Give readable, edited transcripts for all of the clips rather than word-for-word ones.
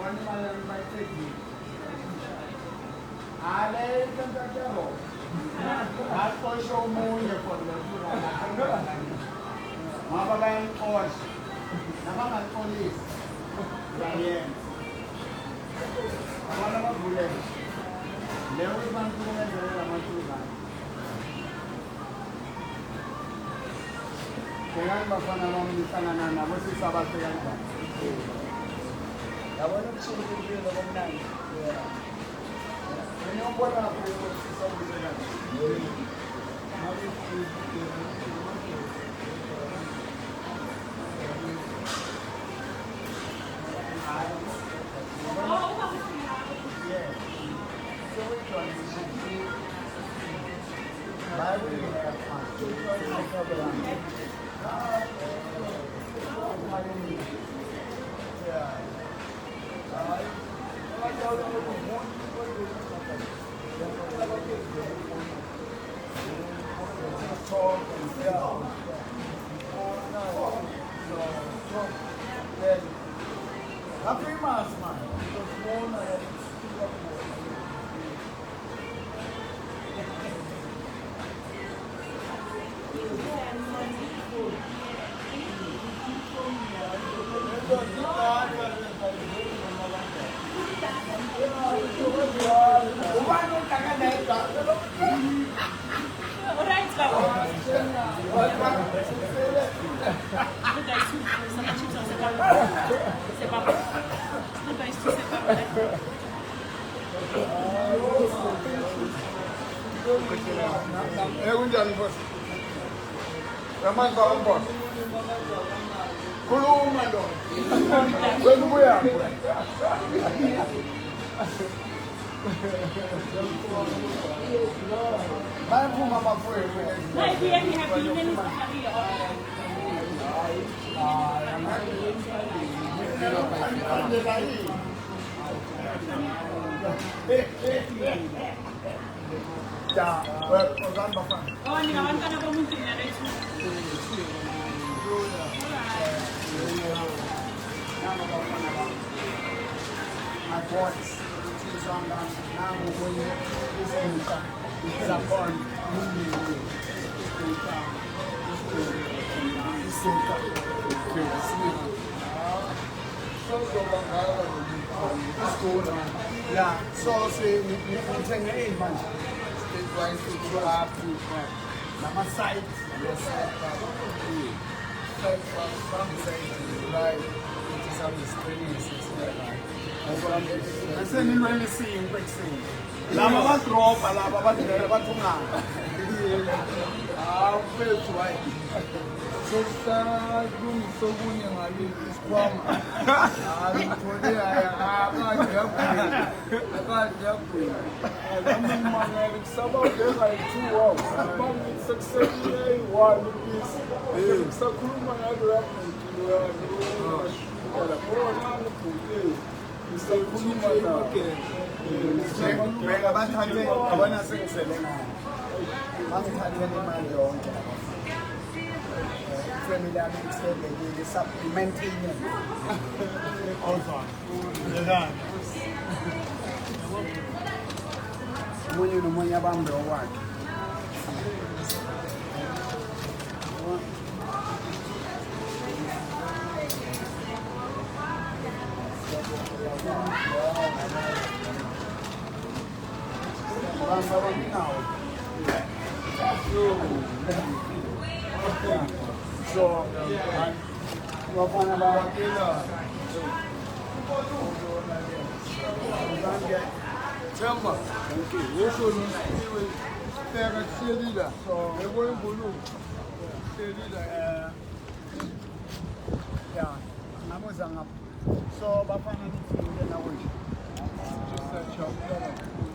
Yabona imali yami bayiqedile. Hhayi, inhlanhla yabo. Baxosha omunye for ngoba bayamxosha. Nabangaxolisi bayenza. Yabona bavulele. Leyo ukuthi banihlukumezele lamathuzana. Bhekani bafana bami nihlangana nabo sisi abahle kanjani. Yabona ukushintsha impilo komnandi. Mina umbona lapho ukuthi sisi omuhle kanje. Yeah. So which one is it? Famous man. Ubani ohlangana naye? Alright, baba. Le chips, c'est pas bon. C'est pas bon. Le c'est pas bon. Eh, kunjani boss? Yamanzi baba boss. Khuluma ndoda. Wena ubuyaphi? Bayaphuma abafowethu. Nee, die heb je niet Ja, well, uzani bafana. Oh, ningabantwana bomuntu mina lethu. Nabo bafana bami. My boys. Nangu kunye isiguqa. Isabon. Isiguqa. Isiguqa. Yeah, so ngithenge ini manje? Nama site. Esenilwele isinkwa ekuseni. Laba badrobha laba badlela bathungana. Hawu mfethu, hayi. Sokusalungisa okunye ngale isikhwama. Hayi ngithole hayi akade yagwina. Akade yagwina. Nami ngimangele kusaba ubheka yi-two wow. Bangithi sekusele eyi-one ipisi. Ngisakhuluma ngaloya bhuti loya lo lapho nangu bhuti. Ngisakhuluma naye. Bheka bathathe yabona sengisele ngani. Bangithathele imali yonke laba. Family yami ithembekile supplementing. Omunye nomunye abambe okwakhe. Bamba banginawo. So, bafana ba Themba. Usho nosiwe sibheka sihleli la. Yebo imbuluko. Sihleli la. Yeah, ngabuza ngapha. So bafana nithi into nakunje. Siyajabula kakhulu.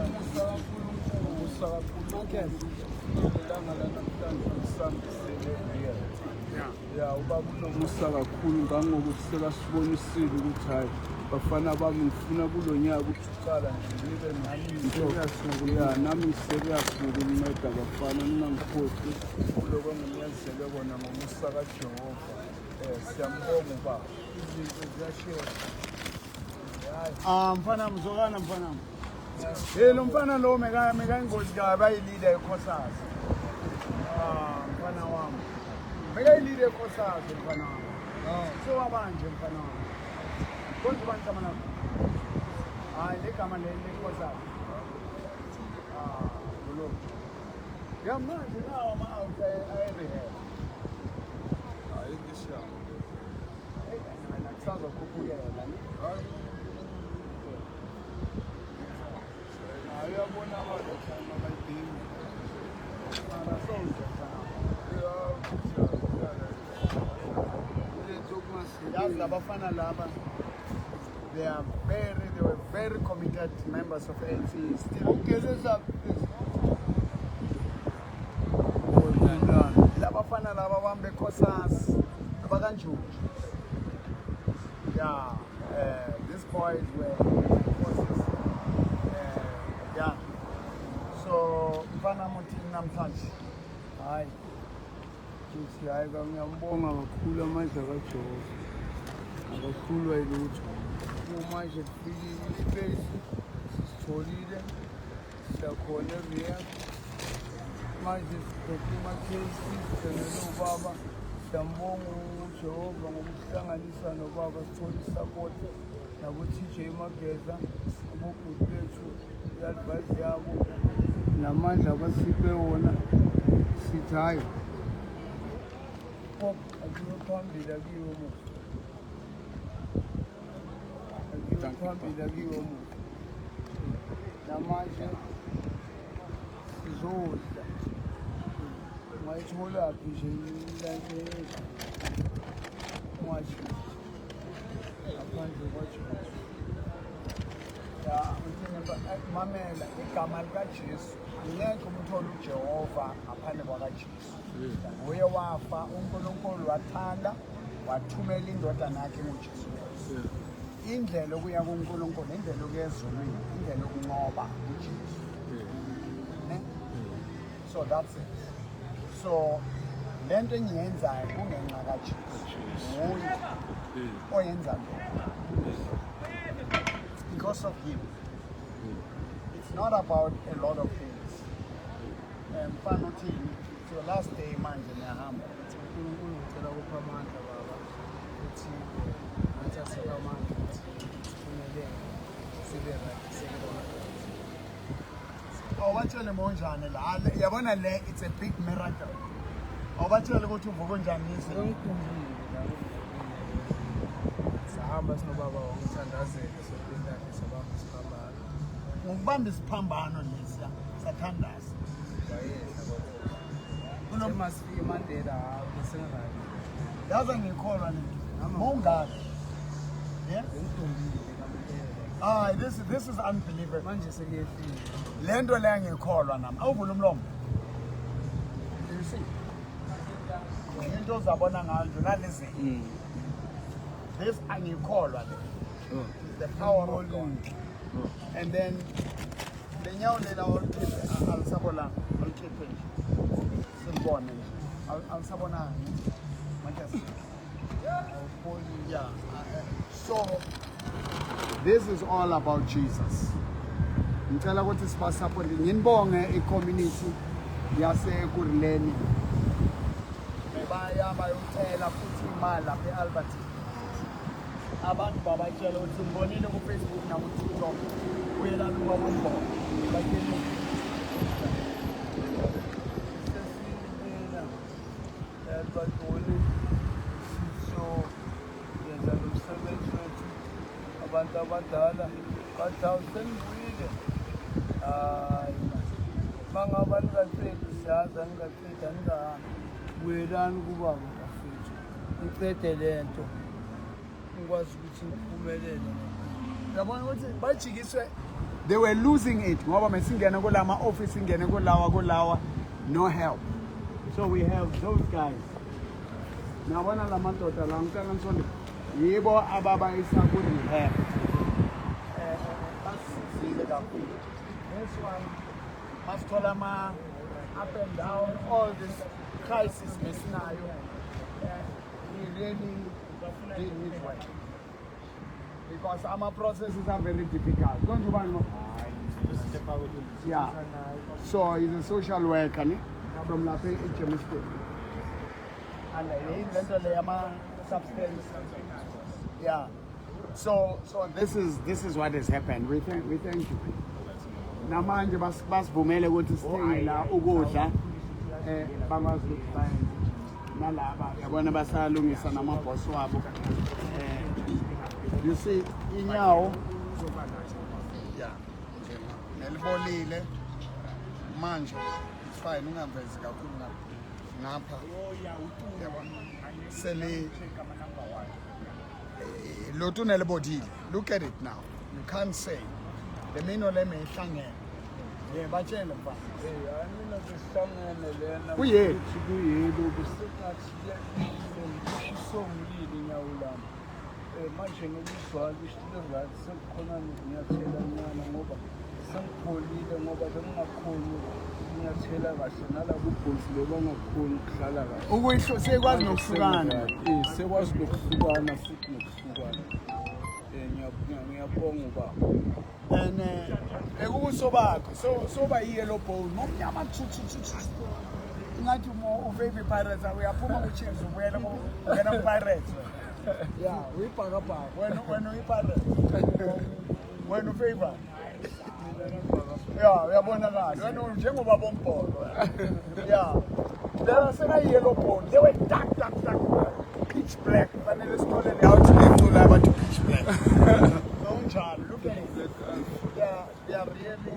Umusa kaNkulunkulu, umusa kaNkulunkulu. Ilanga lanamhlanje lisambisele ya ubaba unomusa kakhulu ngangokuthi sekasibonisile ukuthi hhayi bafana bami ngifuna kulo nyaka ukuthi uqala nje nibe nami ya nami ngiserious ngokunceda bafana ningangikhohlwi kuloko enginenzele kona ngomusa kaJehova. Siyambonga ubaba, izinto ziyashesha. Ah, mfana, mzokana, mfana. Hey, lo mfana lo meka ingozi kabi, ayi-leader eCOSAS. Ah, mfana wami. Meka ayi-leader eCOSAS, mfana wami. So wabanje, mfana wami. Konje ubani igama lakho? Hayi, legama le leCOSAS. Ah, lo. Ya, manje nawo ama-out aye-rehab. Hayi, ngishaya. Hey, wena kusazokhuphukela ne? Hayi, uyabonakala thana abayidingi. Mara sowunje, mfana wami. Yazi, labafana laba, they were very committed members of ANC still. Ugeleza. Labafana laba bambe COSAS abakanjuju. Yeah, these boys were forces. Yeah. So mfana, muthini namhlanje? Hayi, ngithi hayi, ngiyambonga kakhulu amandla kaJehova, akahlulwa yilutho. Kumanje kufikile i-space, sisitholile, siyakhona e-rehab manje, siphethe ama-case, sithengele ubaba. Siyambonga uJehova ngokuhlanganisa nobaba, sithole i-support nabo-TJ Mageza, abobhuti bethu, i-advice yabo namandla abasiphe wona. Sithi hhayi, pop, akuyo phambili, akuyiwe muva, akuyiwe phambili, akuyiwe muva. Namanje sizodla, ungayitholaphi nje ilanto ungasho ngaphandle kwaJesu. Ya, uthini mamela, igama likaJesu, angeke umthole uJehova ngaphandle kwakaJesu. Nguye wafa, uNkulunkulu wathanda, wathumela indodana yakhe nguJesu Kristu. Indlela yokuya kuNkulunkulu, indlela yokuya ezulwini, indlela yokunqoba uJesu. Ne? So that's it. So lento engiyenzayo kungenxa kaJesu. Nguye oyenza lokho. It's because of him. It's not about a lot of things. Mfana, uthini? It's your last day manje, niyahamba. UNkulunkulu, ngicela kupha amandla, baba, ukuthi nathi asiphe amandla ukuthi siphumelele, sibe right, sekubona. Awubatshele monjani la. Yabona le, it's a big miracle. Awubatshele ukuthi uvuka unjani nisi. Sengikhumbule la, sahamba sinobaba, wangithandazela sontweni lakhe, sabamba isiphambano. Ngokubamba isiphambano lesiya, sathandaza. Wayehla kwabo. Masifike eMandela, hawu, besengi-right. Yaze ngikholwa le. Mongaka. Yeah? Bengidumile kampela. Ah, this is unbelievable. Manje sekuyehlile. Le nto le angikholwa nami. Awuvula umlomo. Do you see? Into ozabona ngayo nje nalezi. This angikholwa le. It's the power of God. And then le nyawo lela olukhiphe, alisabonanga, olukhiphe nje. Silibone nje. Alisabonanga. Manje yeah. So this is all about Jesus. Ngicela ukuthi siba-support, nginibonge i-community yaseKurhuleni. Baya bayocela futhi imali lapha e-Alberton. Abantu babatshela ukuthi ngibonile ku-Facebook naku-TikTok, uyelana ubaba uMbongo. Batshele Sesibuyela eBadoli, sizoyenza lo msebenzi wethu. Abantu abadala bathi, "Hawu, senibuyile." Hayi, mangaba ningaqedi, siyazi aningaqedi, aningahambi. Buyelani kubaba bafethu, nicede le nto, ngikwazi ukuthi ngiphumelele. Uyabona ukuthi bajikiswe, they were losing it ngoba mesingena kulama office, ingene kulawa kulawa, no help. So we have those guys. Nabona la madoda la, ngicela nisonde, yibo ababayisa ku-rehab. Basizile kakhulu. This one masithola ama up and down, all this crisis mesinayo. He really did his work. Because our processes are very difficult. Don't you want Yeah. So he's a social worker, ne? From lapha eGermiston. And lento le yama substance. Yeah. So this is what has happened. We thank you. Namanje basivumele ukuthi sithenge la ukudla bakwazi ukuthi bayenze nalaba, yabona, basalungisa namabhosi wabo. You see inyawo, yeah, nelibolile manje. It's fine, ungavezi kakhulu ngapha, yabona, sele lotho nelibodile. Look at it now, you can't say le mino le meyihlangene. Ye, batshele, mfana. Hayi, mina besihlangene lena. Kuyini? Ukuthi kuyilo besengathi lishiswa umlilo inyawo lami. Manje ngilizwa lishi-right, sekukhona nokunyathela nyana ngoba sengipholile, ngoba bengingakhoni ukunyathela kahle nala kubhonsi, bebangakhoni ukudlala kahle. Sekwazi nokuhlukana. Sekwazi nokuhlukana futhi nokuhlukana. Ngiyabonga ubaba. And ekubuso bakho so soba yellow bone, ngomnyama thu thu thu thu, ngathi mo ubaby Pirates, uyaphuma ku-Chiefs, ubuyela ungena ku-Pirates. Ya, uyibhakabhaka wena, wena uyi-Pirates, wena ufavor. Ya, uyabonakala wena njengoba bombholo. Ya, lena seka-yellow bone. They were dark, dark, dark, pitch black. Fanele sithole le awuthi lecula abathi pitch black. So unjalo. Look at it. They are really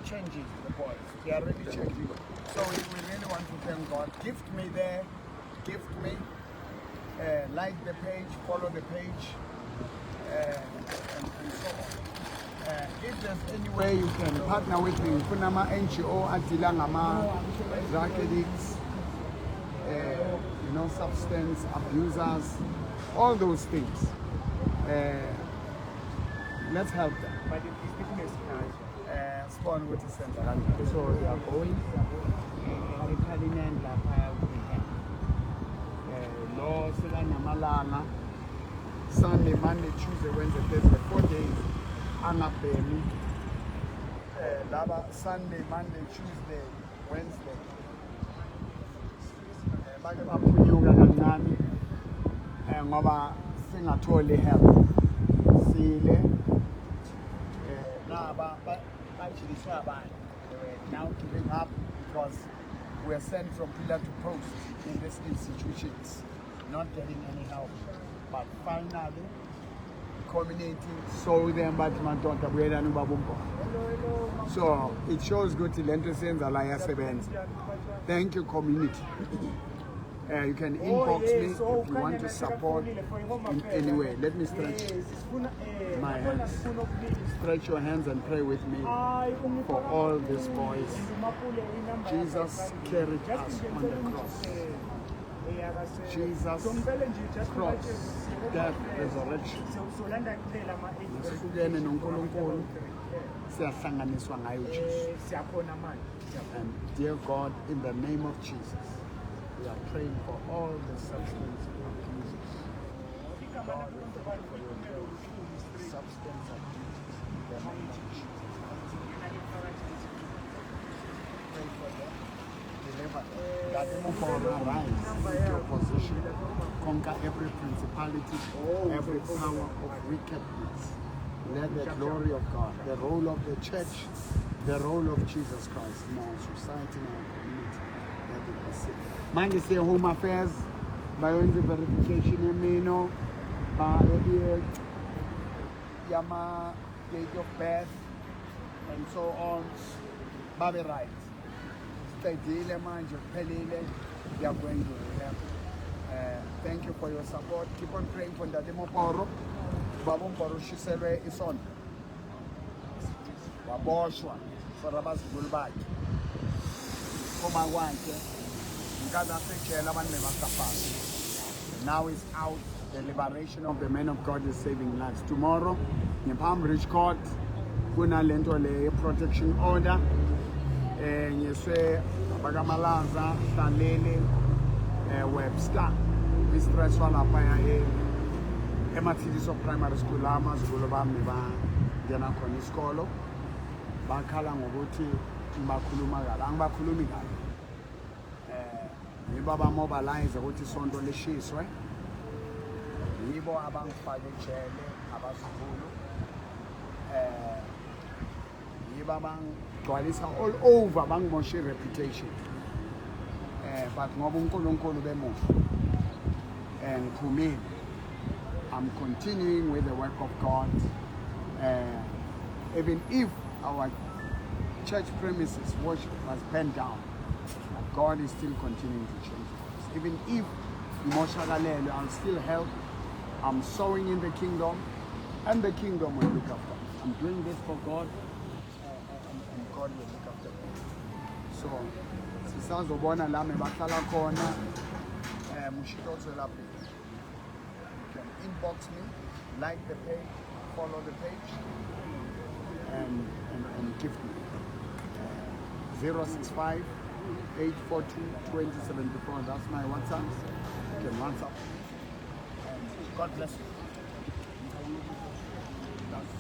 changing, the boys. They are really changing. So we really want to thank God. Gift me there, gift me. Like the page, follow the page, and so on. If there's any way you can partner with me, kunama NGO a-deala ngama drug addicts, substance abusers, all those things. Let's help them. Sibone ukuthi senza kanjani. So we are going eCullinan laphaya ku-rehab. Lo sekanamalanga, Sunday, Monday, Tuesday, Wednesday, Thursday, 4 days angabhemi. Laba Sunday, Monday, Tuesday, Wednesday. Bake baphunyuka kancane ngoba singatholi help. Sile naba bajiliswe abantu. They were now giving up because we are sent from pillar to post in these institutions, not getting any help. But finally, community saw them, bathi, "Madoda, buyelani ubaba uMbholo." So it shows ukuthi lento esiyenza la iyasebenza. Thank you, community. You can inbox me if you want to support in any way. Let me stretch my hands. Stretch your hands and pray with me for all these boys. Jesus carried us on the cross. Jesus, cross, death, resurrection. Sihlukene noNkulunkulu, siyahlanganiswa ngayo uJesu. Siyakhona manje. And dear God, in the name of Jesus, we are praying for all the substance abusers. God, we thank you for your grace. Substance abusers, in the name of Jesus Christ. Pray for them. Deliver them. That for arise into your position. Conquer every principality, every power of wickedness. Let the glory of God, the role of the church, the role of Jesus Christ in our society, in our community, let it be seen. Manje siye Home Affairs, bayenze verification yemino, ba yama date of birth and so on. Babe right. Siqedile manje, kuphelile. We are going to rehab. Thank you for your support. Keep on praying for Ndate Moporo. Baba uMporo ushiselwe isonto. Waboshwa for abazukulu bakhe. Uma kwakhe nkathi asejele abantu bebasafana. Now he's out. The liberation of the man of God is saving lives. Tomorrow, ngePalm Ridge Court, kunalento le protection order. Ngiswe abakamalaza hlalele. Webster, mistress walaphaya eMatsiliso Primary School, la amazukulu bami bangena khona isikolo. Bakhala ngokuthi ngibakhuluma kabi. Angibakhulumi kabi. Yibo abamobilize ukuthi isonto lishiswe, yibo abangifaka ejele abazukulu, yibo abangigcwalisa all over, bangimosha i-reputation, but ngoba uNkulunkulu bemuhle, ngiphumile. I'm continuing with the work of God, even if our church premises worship was burned down, God is still continuing to change lives. Even if ngimoshakalelwe, I'll still help. I'm sowing in the kingdom, and the kingdom will look after me. I'm doing this for God, and God will look after me. So sisazobona la mebahlala khona. Mushito o tswela pele. You can inbox me, like the page, follow the page, and gift me. 065 842 2074. That's my WhatsApp. You can WhatsApp me. And God bless you. That's